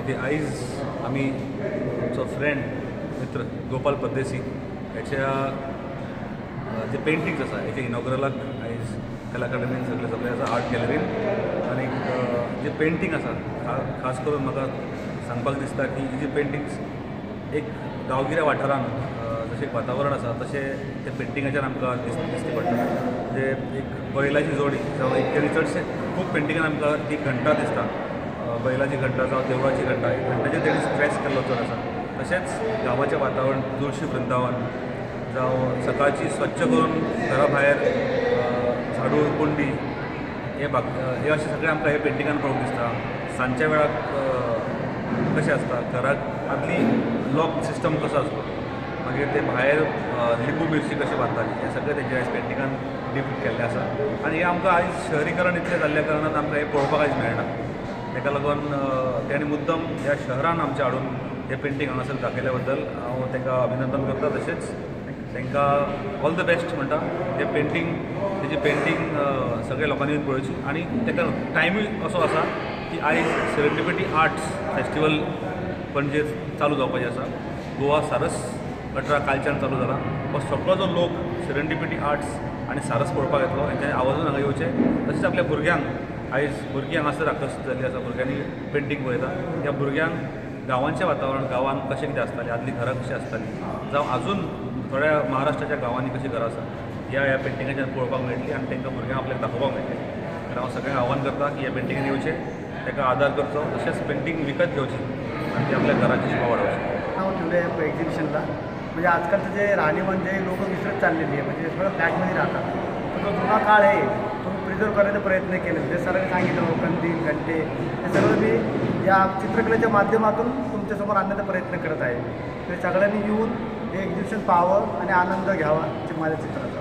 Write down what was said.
Okay, आयज आमी आमचो फ्रेंड मित्र गोपाल परदेसी हेच्या जे पेंटिंग्स आसा हेच्या इनॉग्रलाक आयज कला अकादमीन सगळें सगळें आसा आर्ट गॅलरीन. आनी जे पेंटींग आसा खास करून म्हाका सांगपाक दिसता की ही जी पेंटिंग्स एक गांवगिऱ्या वाठारांत जशें एक वातावरण आसा तशें ते पेंटिंगाचेर आमकां दिश्टी पडटा. म्हणजे एक बैलाची जोडी जावं एक तरी चडशे खूब पेंटिंगान आमकां ती घंटा दिसता, बैलाची घंटा जावं देवळाची घंटा, घंटाचेर तेणी स्ट्रेस केल्लो चड आसा. तशेंच गांवाचें वातावरण, तुळशी वृंदावन जावं सकाळची स्वच्छ करून घरा भायर झाडू कुंडी हे हे अशें सगळें आमकां हे पेंटिंगान पळोवंक दिसता. सांजच्या वेळाक कशें आसता, घराक आदली लॉक सिस्टम कसो आसलो, मागीर ते भायर लिंबू मिरची कशी बांदताली, हें सगळें तेंच्या आयज पेंटिंगान डिपिक्ट केल्लें आसा. आनी हें आमकां आयज शहरीकरण इतलें जाल्ल्या कारणान आमकां हें पळोवपाक आयज मेळना. ताका लागून ताणें मुद्दम ह्या शहरान आमच्या हाडून हें पेंटींग हांगासर दाखयल्या बद्दल हांव तांकां अभिनंदन करता. तशेंच तांकां ऑल the best म्हणटा. हें पेंटींग, तेजी पेंटींग सगळ्या लोकांनी पळोवची. आनी ताका टायमूय असो आसा की आयज सेरेंडिपिटी आर्ट्स फेस्टिवल पणजे चालू जावपाचें आसा. गोवा सारस 18 कालच्यान चालू जाला. हो सगळो जो लोक सेरेंडिपिटी आर्ट्स आनी सारस पळोवपाक येतलो हेंच्यांनी आवाजून हांगा येवचें. तशेंच आपल्या भुरग्यांक आयज भुरगीं हांगासर आकर्शीत जाल्लीं आसा, भुरग्यांनी पेंटींग पळयता. ह्या भुरग्यांक गांवांचें वातावरण, गांवांत कशें कितें आसतालें, आदलीं घरां कशीं आसतालीं, जावं आजून थोड्या महाराष्ट्राच्या गांवांनी कशीं घरां आसा, ह्या ह्या पेंटिंगाच्यान पळोवपाक मेळटली आनी तांकां भुरग्यांक आपल्याक दाखोवपाक मेळटलें. तर हांव सगळ्यांक आव्हान करता की ह्या पेंटिंगान येवचें, ताका आदार करचो, तशेंच पेंटींग विकत घेवची आनी ती आपल्या घराची शोभा वाडोवची. नाव ठेवलं आहे एक्झिबिशनला. म्हणजे आजकालचं जे राहणीमान जे लोक विसरत चाललेली आहे, म्हणजे सगळं फ्लॅटमध्ये राहतात, तर तो जुना काळ आहे तो मी प्रिझर्व करण्याचा प्रयत्न केला. जे सरांनी सांगितलं कंदील घंटे हे सगळं मी या चित्रकलेच्या माध्यमातून तुमच्यासमोर आणण्याचा प्रयत्न करत आहे. तर सगळ्यांनी येऊन हे एक्झिबिशन पाहावं आणि आनंद घ्यावा जे माझ्या चित्राचा.